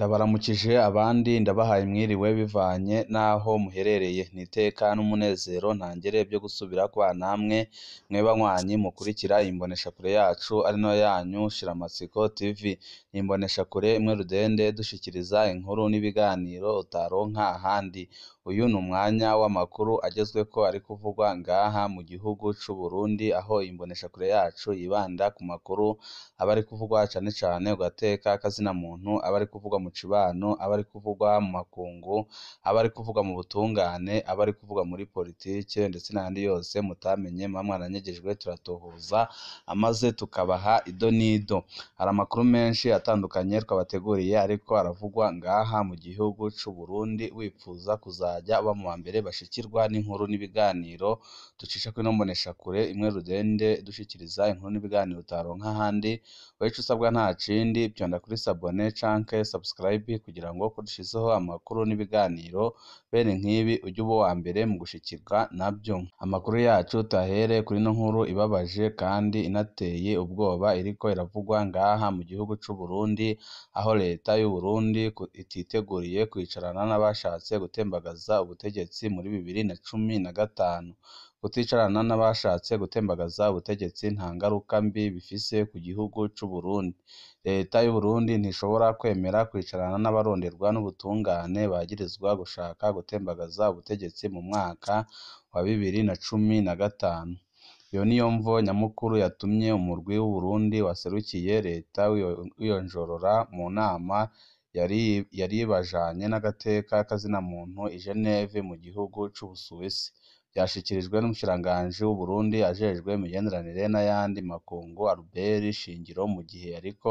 Ndabaramukije abandi ndabahaye mwiriwe bivanye n'aho muherereye. Ni iteka n'umunezero ntangere byo gusubira kubana namwe mwe banywanyi mukurikira imboneshakure yacu ari nayo yanyu Shiramatsiko TV. Ni imboneshakure imwe rudende dushikiriza inkuru n'ibiganiro utaronka ahandi. Uyu ni umwanya w'amakuru agezweko ari kuvugwa ngaha mu gihugu c'u Burundi, aho imboneshakure yacu yibanda ku makuru aba ari kuvugwa cane cane ku gateka k'azina muntu, aba ari kuvugwa mu cibano, aba ari kuvugwa mu makungu, aba ari kuvugwa mu butungane, aba ari kuvugwa muri politike ndetse n'ayandi yose mutamenye muba mwaranyegejwe turatohoza amaze tukabaha ido n'ido. Hari amakuru menshi atandukanye twabateguriye ariko aravugwa ngaha mu gihugu c'u Burundi, wipfuza kuzajya uba mu bambere bashikirwa n'inkuru n'ibiganiro ducisha kuri ino mboneshakure imwe rudende dushikiriza inkuru n'ibiganiro utaronka ahandi. Wewe ico usabwa nta kindi, vyonda kuri sabone canke subscribe kugira ngo ko dushizeho amakuru n'ibiganiro bene nk'ibi ujye uba uwa mbere mu gushikirwa navyo. Amakuru yacu tuyahere kuri ino nkuru ibabaje kandi inateye ubwoba iriko iravugwa ngaha mu gihugu c'u Burundi, aho leta y'u Burundi ititeguriye kwicarana n'abashatse gutembagaza ubutegetsi muri 2015. Kuticarana n'abashatse gutembagaza ubutegetsi nta ngaruka mbi bifise ku gihugu c'u Burundi. Leta y'u Burundi ntishobora kwemera kwicarana n'abaronderwa n'ubutungane bagirizwa gushaka gutembagaza ubutegetsi mu mwaka wa 2015. Iyo niyo mvo nyamukuru yatumye umurwi w'Uburundi waserukiye leta wiyonjorora mu nama yari ibajanye n'agateka k'azina muntu i Geneve mu gihugu c'Ubusuwisi. Vyashikirijwe n'umushikiranganji w'Uburundi ajejwe imigenderanire n'ayandi makungu Albert Shingiro, mu gihe yariko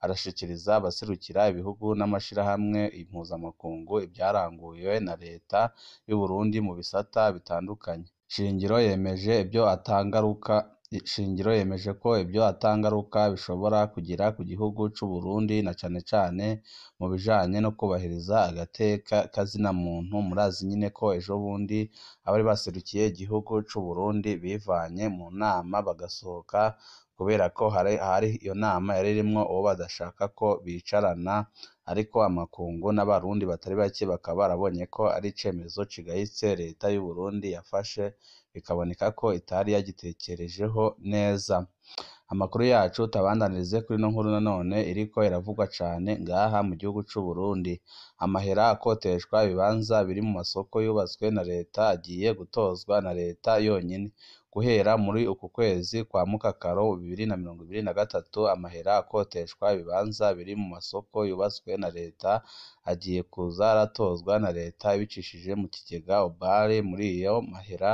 arashikiriza abaserukira ibihugu n'amashirahamwe impuzamakungu ivyaranguwe na leta y'Uburundi mu bisata bitandukanye. Shingiro yemeje ivyo atangaruka Shingiro yemeje ko ivyo atangaruka bishobora kugira ku gihugu c'u Burundi na cane cane mu bijanye no kubahiriza agateka k'azina muntu. Murazi nyene ko ejo bundi abari baserukiye igihugu c'u Burundi bivanye mu nama bagasohoka kubera ko hari iyo nama yari irimwo uwo badashaka ko bicarana, ariko amakungu n'abarundi batari bake bakaba barabonye ko ari icemezo cigayitse leta y'u Burundi yafashe, bikaboneka ko itari yagitekerejeho neza. Amakuru yacu tuyabandanirize kuri ino nkuru nanone iriko iravugwa cane ngaha mu gihugu c'u Burundi. Amahera akoteshwa ibibanza biri mu masoko yubatswe na leta agiye gutozwa na leta yonyene. Guhera muri uku kwezi kwa Mukakaro 2023, amahera akoteshwa ibibanza biri mu masoko yubatswe na leta agiye kuza aratozwa na leta ibicishije mu kigega Obale. Muri iyo mahera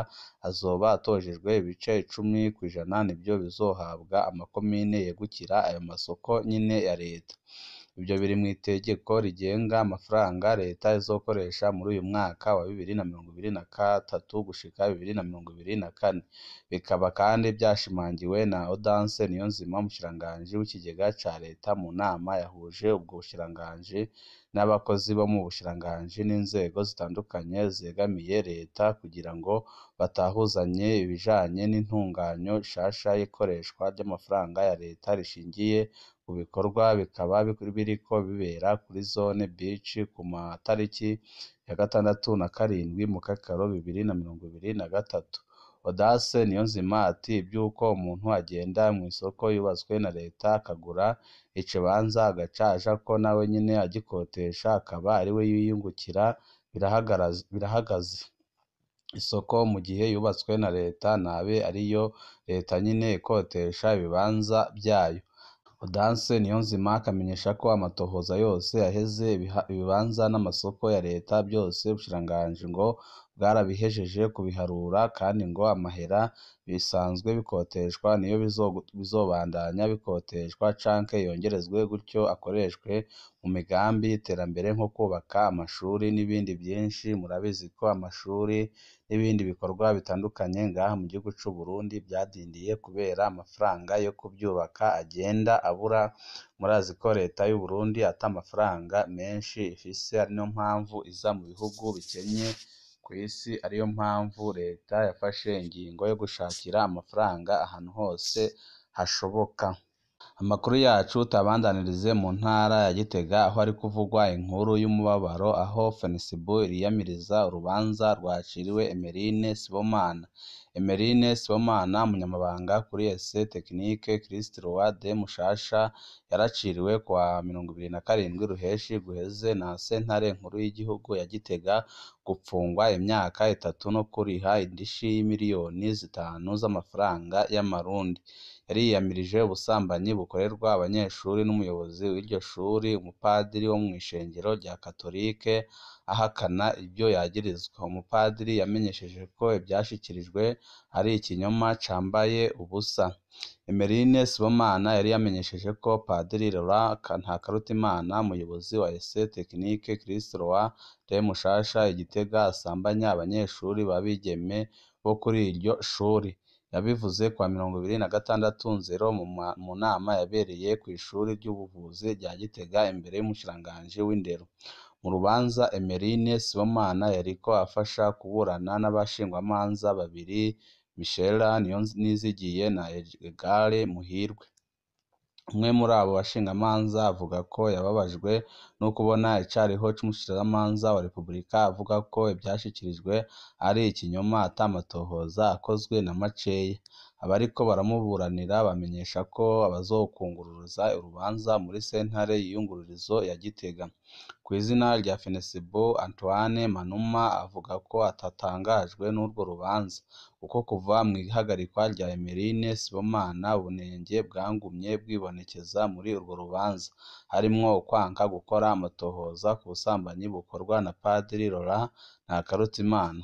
azoba atojejwe ibice 10% nivyo bizohabwa amakomine yegukira ayo masoko nyene ya leta. Ivyo biri mw'itegeko rigenga amafaranga leta izokoresha muri uyu mwaka wa 2023 gushika 2024. Bikaba kandi vyashimangiwe na Audace Niyonzima, umushikiranganji w'ikigega ca leta, mu nama yahuje ubwo bushikiranganji n'abakozi bo mu bushikiranganji n'inzego zitandukanye zegamiye leta kugira ngo batahuzanye ibijanye n'intunganyo nshasha y'ikoreshwa ry'amafaranga ya leta rishingiye ku bikorwa, bikaba biriko bibera kuri zone Beach ku matariki ya 6 na 7 Mukakaro 2023. Audace Niyonzima ati ivy'uko umuntu agenda mw'isoko yubatswe na leta akagura ikibanza agaca ajako nawe nyene agikotesha akaba ariwe yiyungukira birahagaze. Isoko mu gihe yubatswe na leta ntabe ariyo leta nyene ikotesha ibibanza vyayo. Audace Niyonzima akamenyesha ko amatohoza yose yaheze, ibibanza n'amasoko ya leta vyose ubushikiranganji ngo bwarabihejeje kubiharura, kandi ngo amahera bisanzwe bikoteshwa niyo bizobandanya bikoteshwa canke yongerezwe gutyo akoreshwe mu migambi y'iterambere nko kubaka amashuri n'ibindi vyinshi. Murabizi ko amashuri n'ibindi bikorwa bitandukanye ngaha mu gihugu c'u Burundi vyadindiye kubera amafaranga yo kuvyubaka agenda abura. Murazi ko leta y'u Burundi ata mafaranga menshi ifise, ari niyo mpamvu iza mu bihugu bikenye kw'isi, ariyo mpamvu leta yafashe ingingo yo gushakira amafaranga ahantu hose hashoboka. Amakuru yacu tuyabandanirize mu ntara ya Gitega aho hari kuvugwa inkuru y'umubabaro aho FENISIBU yiyamiriza urubanza rwaciriwe Emeline Sibomana. Emeline Sibomana, umunyamabanga kuri Lycée Technique Christ Roi de Mushasha, yaraciriwe kuwa 27 Ruheshi guheze na sentare nkuru y'igihugu ya Gitega gupfungwa imyaka 3 no kuriha indishi y'imiliyoni 5 z'amafaranga y'amarundi. Yariyamirije ubusambanyi bukorerwa abanyeshuri n'umuyobozi w'iryo shuri, umupadiri wo mw'ishengero rya Katolike, ahakana ibyo yagirizwa. Umupadiri yamenyesheje ko ivyashikirijwe ari ikinyoma cambaye ubusa. Emeline Sibomana yari yamenyesheje ko Padiri Laurent Ntakarutimana, umuyobozi wa Lycée Technique Christ Roi de Mushasha i Gitega, asambanya abanyeshuri b'abigeme bo kuri iryo shuri. Yabivuze kuwa 26 Nzero mu nama yabereye kw'ishuri ry'ubuvuzi rya Gitega imbere y'umushikiranganji w'indero. Mu rubanza Emeline Sibomana yariko afasha kuburana n'abashingwamanza babiri, Michela Niyonizigiye na Egale Muhirwe. Umwe muri abo bashingamanza avuga ko yababajwe no kubona icariho c'umushikirizamanza wa Repubulika avuga ko ivyashikirijwe ari ikinyoma ata matohoza akozwe na makeya. Abariko baramuburanira bamenyesha ko bazokwunguruza urubanza muri sentare y'iyungururizo ya Gitega. Kw'izina rya FENISIBU, Antoine Manuma avuga ko atatangajwe n'urwo rubanza, kuko kuva mw'ihagarikwa rya Emeline Sibomana ubunenge bwagumye bwibonekeza muri urwo rubanza, harimwo ukwanka gukora amatohoza ku busambanyi bukorwa na Padiri Laurent Ntakarutimana.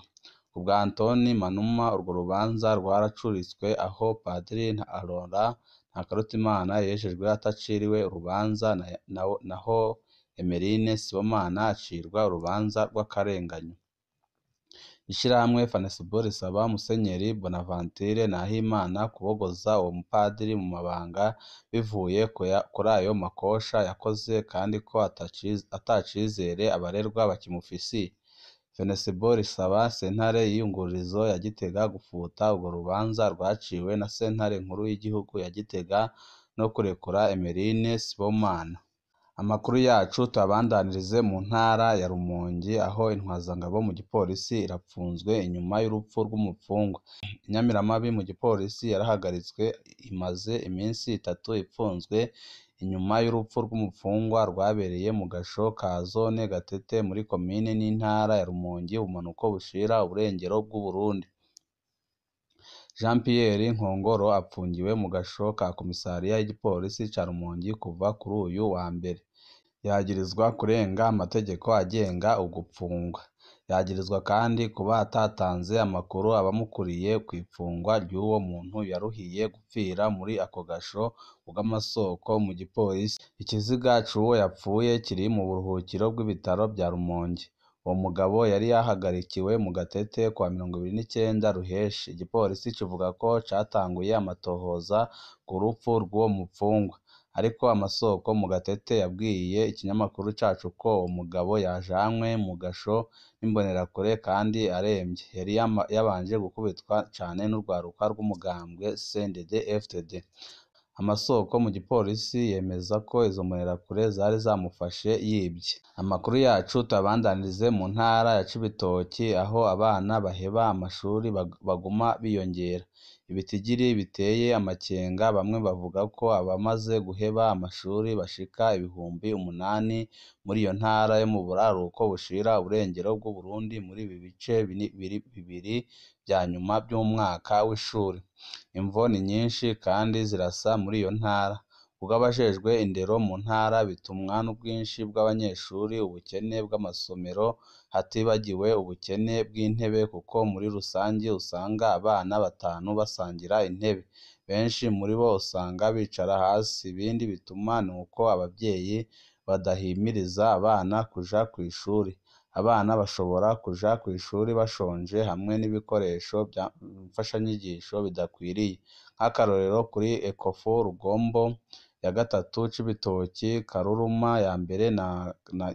Kubwa Antoine Manuma, urwo rubanza rwaracuritswe aho Padiri Laurent Ntakarutimana yejejwe ataciriwe urubanza, naho Emeline Sibomana acirwa urubanza rw'akarenganyo. Ishirahamwe FENISIBU risaba Musenyeri Bonaventure Nahimana kubogoza uwo mupadiri mu mabanga bivuye kuri ayo makosha yakoze kandi ko atacizere abarerwa bakimufisiye. FENISIBU risaba sentare y'iyungururizo ya Gitega gufuta urwo rubanza rwaciwe na sentare nkuru y'igihugu ya Gitega no kurekura Emeline Sibomana. Amakuru yacu tuyabandanirize mu ntara ya Rumonge aho intwazangabo mu gipolisi irapfunzwe inyuma y'urupfu rw'umupfungwa. Inyamiramabi mu gipolisi yarahagaritswe imaze iminsi 3 ipfunzwe inyuma y'urupfu rw'umupfungwa rwabereye mu gasho ka zone Gatete muri komine n'intara ya Rumonge, ubumanuko bushira uburengero bw'Uburundi. Jean Pierre Nkongoro apfungiwe mu gasho ka komisariya y'igipolisi ca Rumonge kuva kuri uyu wa mbere. Yagirizwa kurenga amategeko agenga ugupfungwa. Yagirizwa kandi kuba atatanze amakuru abamukuriye kw'ipfungwa ry'uwo muntu yaruhiye gupfira muri ako gasho kubw'amasoko mu gipolisi. Ikiziga c'uwo yapfuye kiri mu buruhukiro bw'ibitaro vya Rumonge. Uwo mugabo yari yahagarikiwe mu Gatete kuwa 29 Ruheshi. Igipolisi kivuga ko catanguye amatohoza ku rupfu rw'uwo mupfungwa. Ariko amasoko mu Gatete yabwiye ikinyamakuru cacu ko uwo mugabo yajanywe mu gasho n'imbonerakure kandi aremvye. Yari yabanje gukubitwa cane n'urwaruka rw'umugambwe CNDD-FDD. Amasoko mu gipolisi yemeza ko izo mbonerakure zari zamufashe yibye. Amakuru yacu tuyabandanirize mu ntara ya Cibitoki aho abana baheba amashuri baguma biyongera. Ibitigiri biteye amakenga, bamwe bavuga ko abamaze guheba amashuri bashika 8,000 muri iyo ntara yo mu buraruko bushira uburengero bw'Uburundi muri ibi bice bibiri vya nyuma vy'umwaka w'ishuri. Imvo ni nyinshi kandi zirasa muri iyo ntara. Kubw'abajejwe indero mu ntara bitumwa n'ubwinshi bw'abanyeshuri, ubukene bw'amasomero, hatibagiwe ubukene bw'intebe kuko muri rusangi usanga abana 5 basangira intebe. Benshi muri bo usanga bicara hasi. Ibindi bituma nuko abavyeyi badahimiriza abana kuja kw'ishuri. Abana bashobora kuja kw'ishuri bashonje hamwe n'ibikoresho mfashanyigisho bidakwiriye. Nk'akarorero kuri Ecofu Rugombo ya 3, Cibitoki, Karuruma ya mbere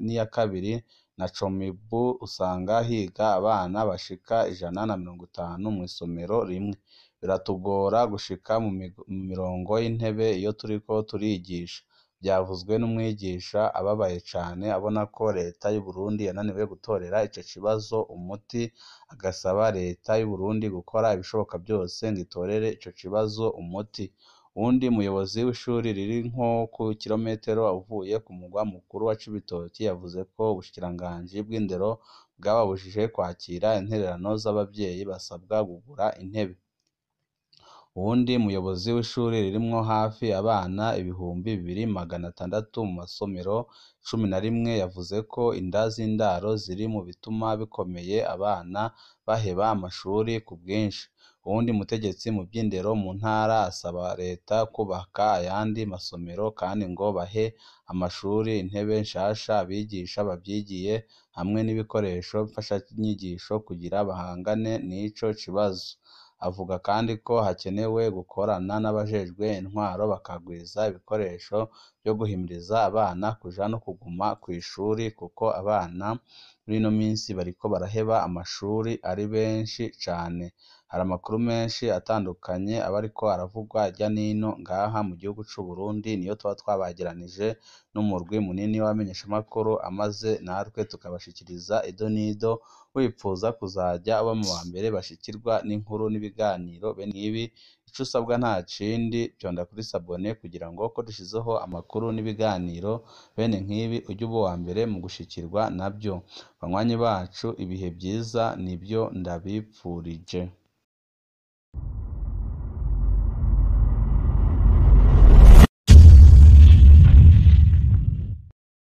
n'iya kabiri na Comibu usanga higa abana bashika 150 mw'isomero rimwe. Biratugora gushika mu mirongo y'intebe iyo turiko turigisha. Vyavuzwe n'umwigisha ababaye cane abona ko leta y'Uburundi yananiwe gutorera ico kibazo umuti, agasaba leta y'Uburundi gukora ibishoboka vyose ngo itorere ico kibazo umuti. Uwundi muyobozi w'ishuri riri nko ku kirometero uvuye ku mugwa mukuru wa Cibitoki yavuze ko ubushikiranganji bw'indero bwababujije kwakira intererano z'abavyeyi basabwa kugura intebe. Uwundi muyobozi w'ishuri ririmwo hafi abana 2600 mu masomero 11 yavuze ko inda z'indaro ziri mu bituma bikomeye abana baheba amashuri ku bwinshi. Uwundi mutegetsi mu vy'indero mu ntara asaba leta kubaka ayandi masomero kandi ngo bahe amashuri intebe nshasha abigisha bavyigiye hamwe n'ibikoresho mfashanyigisho kugira bahangane n'ico kibazo. Avuga kandi ko hakenewe gukorana n'abajejwe intwaro bakagwiza ibikoresho vyo guhimiriza abana kuja no kuguma kw'ishuri kuko abana muri ino minsi bariko baraheba amashuri ari benshi cane. Hari amakuru menshi atandukanye aba ariko aravugwa hirya n'ino ngaha mu gihugu c'Uburundi, niyo tuba twabageranije n'umurwi munini w'abamenyeshamakuru, amaze natwe tukabashikiriza ido n'ido. Wipfuza kuzaja uba mu bambere bashikirwa n'inkuru n'ibiganiro bene ibi, ico usabwa nta kindi fyonda kuri sabone kugira ngo ko dushizeho amakuru n'ibiganiro bene nk'ibi uje uba uwambere mu gushikirwa navyo. Banywanyi bacu ibihe vyiza nivyo ndabipfurije.